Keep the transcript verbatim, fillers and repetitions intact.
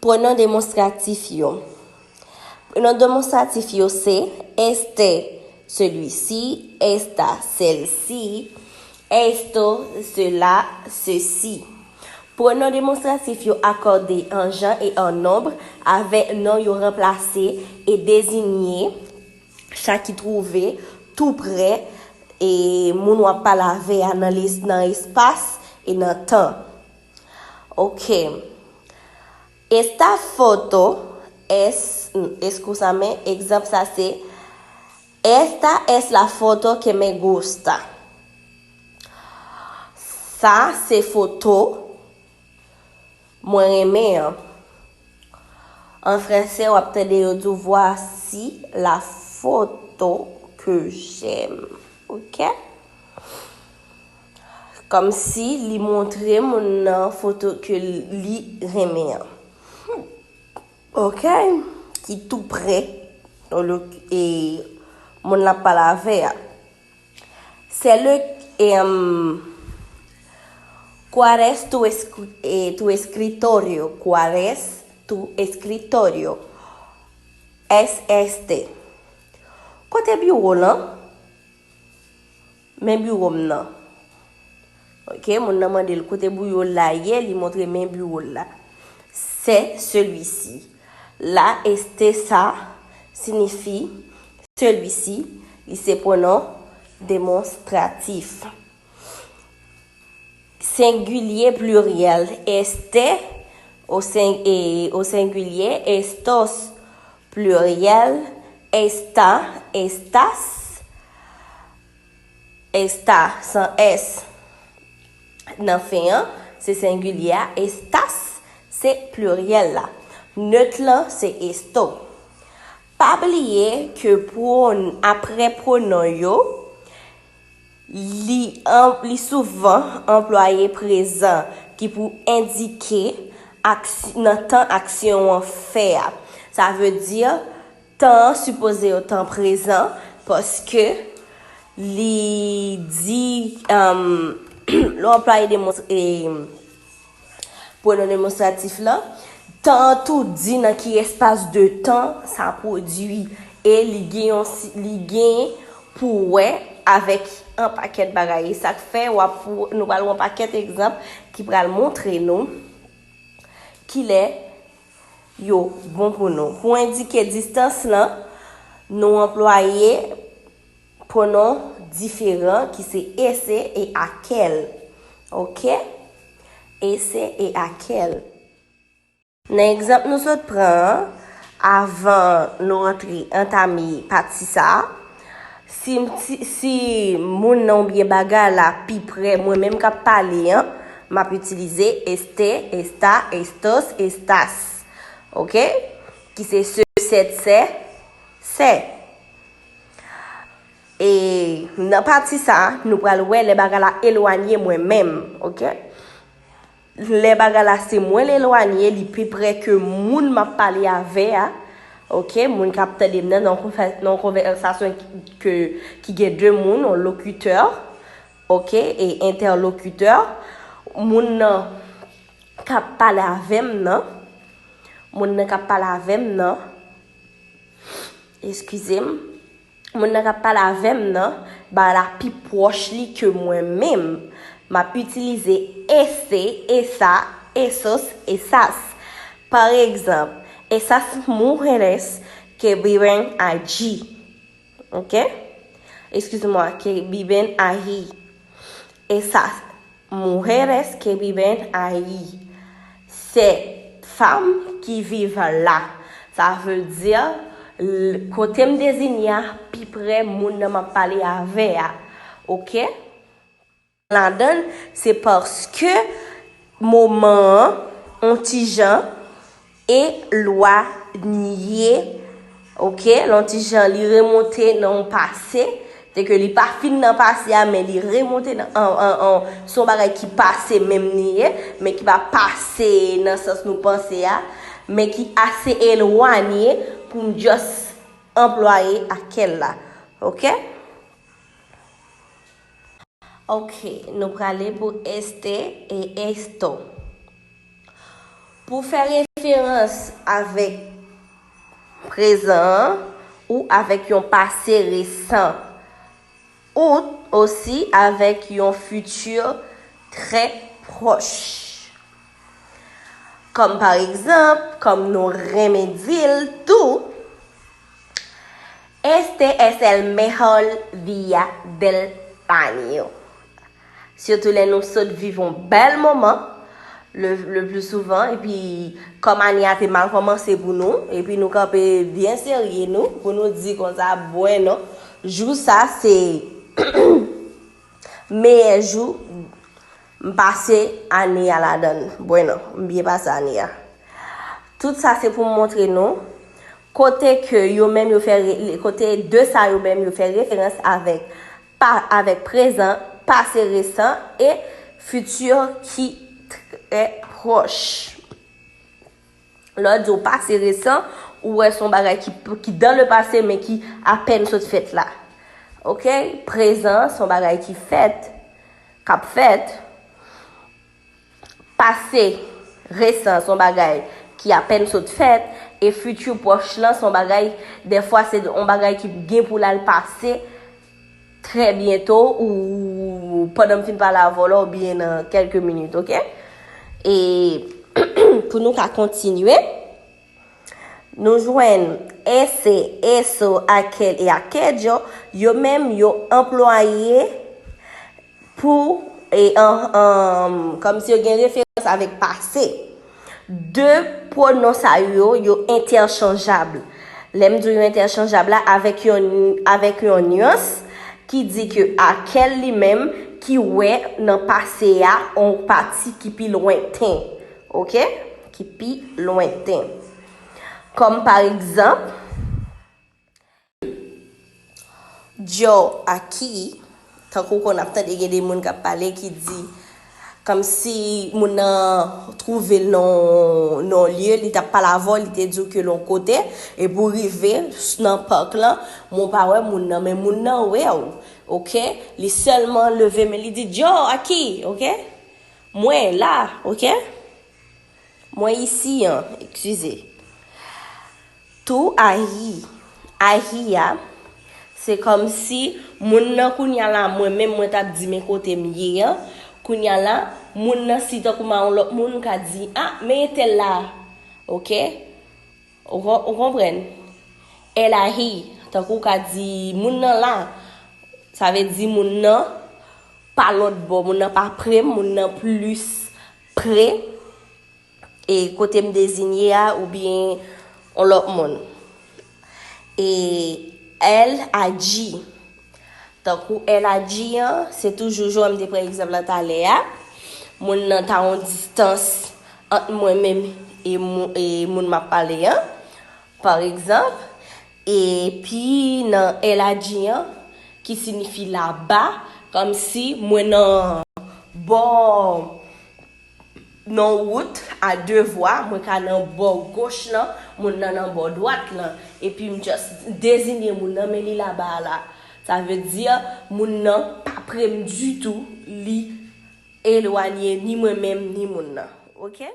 Pwonon demonstratif yo. Pwonon demonstratif yo se este, celui-ci, esta, celle-ci, esto, cela, ceci. Pwonon demonstratif yo akòde an jan e an nonb avèk non yo ranplase e deziyen sa ki twouve tou prè e moun w ap pale avè a nan, nan espas e nan tan. Ok. Esta foto es, escúchame, egzanp sa se: Esta es la foto que me gusta. Sa se foto mwen renmen an. An franse, w ap tande yo di w: Voici la photo que j'aime. Ok? Kòmsi li montre moun nan foto ke li renmen an. Ok? Ki tou prè e moun l ap pale avè a. C'est le, em, ¿cuál es tu, escri- eh, tu escritorio? ¿Cuál es tu escritorio? Es este. Kote biwo w lan? Men biwo m nan. Ok, moun nan mande l kote biwo l la ye, li montre men biwo l la. C'est celui-ci. La, este, sa, siyifi celui-ci, li se pwonon demonstratif. Sengilye, pliryèl, este, o sen- e, o sengilye, estos, pliryèl, esta, estas, esta, san es nan fen an, se sengilye a, estas, se pliryèl la. Nèt lan, se esto. Pa bliye ke pwon- apre pwonon yo, li, an- li souvan anplwaye prezan ki pou endike aksy- nan tan aksyon an fè a. Sa vle di, tan an sipoze yo tan prezan, paske li di, em, lè w anplwaye demons- e, pwonon demonstratif lan, tan an tou di nan ki espas de tan sa pwodui e li gen yon si- li gen pou wè avèk yon pakèt bagay. E sa k fè w ap pou- nou pral wè yon pakèt egzanp ki pral montre nou kilè yo bon pou nou. Pou endike distans lan, nou anplwaye pwonon diferan ki se ese e akèl. Ok? Ese e akèl. Nan egzanp nou sot pran an, avan nou antre antame pati sa a, si, si, si moun nan oubyen bagay la pi prè mwen menm k ap pale an, m ap itilize este, esta, estos, estas. Ok? Ki se se, sèt, sè, sè. E nan pati sa a, nou pral wè lè bagay la elwanye mwen menm, ok? Lè bagay la se mwen l elwanye, li pi prè ke moun m ap pale avè a, ok? Moun k ap tande m nan, nan yon konvè- nan yon konvèsasyon ki, ke, ki gen de moun, yon lokitè, ok? E entèlokitè. Moun nan k ap pale avè m nan, moun nan k ap pale avè m nan, eskize m, moun nan k ap pale avè m nan, bagay la pi pwòch li ke mwen menm. M ap itilize ese, esa, esos, esas. Pa egzanp, esas mujeres que viven allí. Ok? Excuse-moi, que viven allí. Esas mujeres que viven allí. Se fanm ki viv la. Sa vle di, l- kote m deziyen a pi prè moun nan m ap pale avè a. Ok? Ladan l, se paske moman an, on ti jan, elwanye, ok, l on ti jan li remonte nan yon pase, se ke li pa fin nan pase a, men li remonte nan, an, an, an, se yon bagay ki pase menm li ye, men ki pa pase nan sans nou panse a, men ki ase elwanye pou m just anplwaye akèl la, ok? Ok, nou prale pou este e esto. Pou fè referans avèk prezan an ou avèk yon pase resan, ou osi avèk yon fiti trè pwòch. Kòm pa egzanp, kòm nou renmen di l tou, este es el mejor día del año. Sitou lè nou sot viv yon bèl moman, le, le pli souvan, epi kòm ane a te mal kòmanse pou nou, epi nou kanpe byen serye nou, pou nou di konsa, bueno, jou sa se meyè jou m pase ane a ladan l. Bueno, m byen pase ane a. Tout sa se pou m montre nou kote ke yo menm yo fè re-, kote de sa yo menm yo fè referans avèk pa, avèk prezan, pase resan e fiti ki trè pwòch. Lè w di w pase resan, ou wè se yon bagay ki, ki dans le passé, men ki apèn sot fèt la. Oke? Prezan, se yon bagay ki fèt, k ap fèt. Pase resan, se yon bagay ki apèn sot fèt. E fiti pwòch lan, se yon bagay, dèfwa, se yon bagay ki gen pou l al pase trè byento ou pandan m fin pale avè w la oubyen nan kèlke minit, oke? E pou nou ka kontinye, nou jwenn ese, eso, aquel e aquello, yo menm yo anplwaye pou, e, an, an, kòmsi yo gen referans avèk pase. De pwonon sa yo, yo entèchanjab. Lè m di w yo entèchanjab la, avèk yon, avèk yon nyans ki di ke aquel li menm ki wè nan pase a yon pati ki pi lwenten. Oke? Ki pi lwenten. Kòm pa egzanp, yo aquí, tankou kon ap tande gen de moun k ap pale ki di, kòmsi moun nan twouve l nan, nan yon lye, li t ap pale avè w, li te di w ke l yon kote, epi w rive nan pak lan, men w pa wè moun nan, men moun nan wè w, oke? Li sèlman leve men li di, yo aquí, oke? Mwen la, oke? Mwen isi an, eskize. Tú ahí, ahí a, se kòmsi moun nan kounye a la, mwen menm mwen t ap di men kote m ye an, kounye a la, moun nan si tankou m a yon lòt moun, m ka di, a, men entèl la, oke? Ou kon-, ou konprann? Él ahí, tankou w ka di moun nan la, sa vle di moun nan pa lòt bò, moun nan pa pre m, moun nan plis pre. E kote m deziye a oubyen yon lòt moun. E él allí. Tankou él allí an, se toujou jan m te pran egzanp la talè a. Moun nan ta yon distans ant mwen menm e moun, e moun m ap pale an, pa egzanp. Epi nan él allí an, ki siyifi laba, kòmsi mwen nan bò nan wout a de vwa, mwen ka nan bò goch lan, moun nan nan bò dwat lan, epi m just deziye moun nan, men li laba a la. Sa vle di, moun nan pa pre m ditou, li elwanye ni mwen menm, ni moun nan. Oke?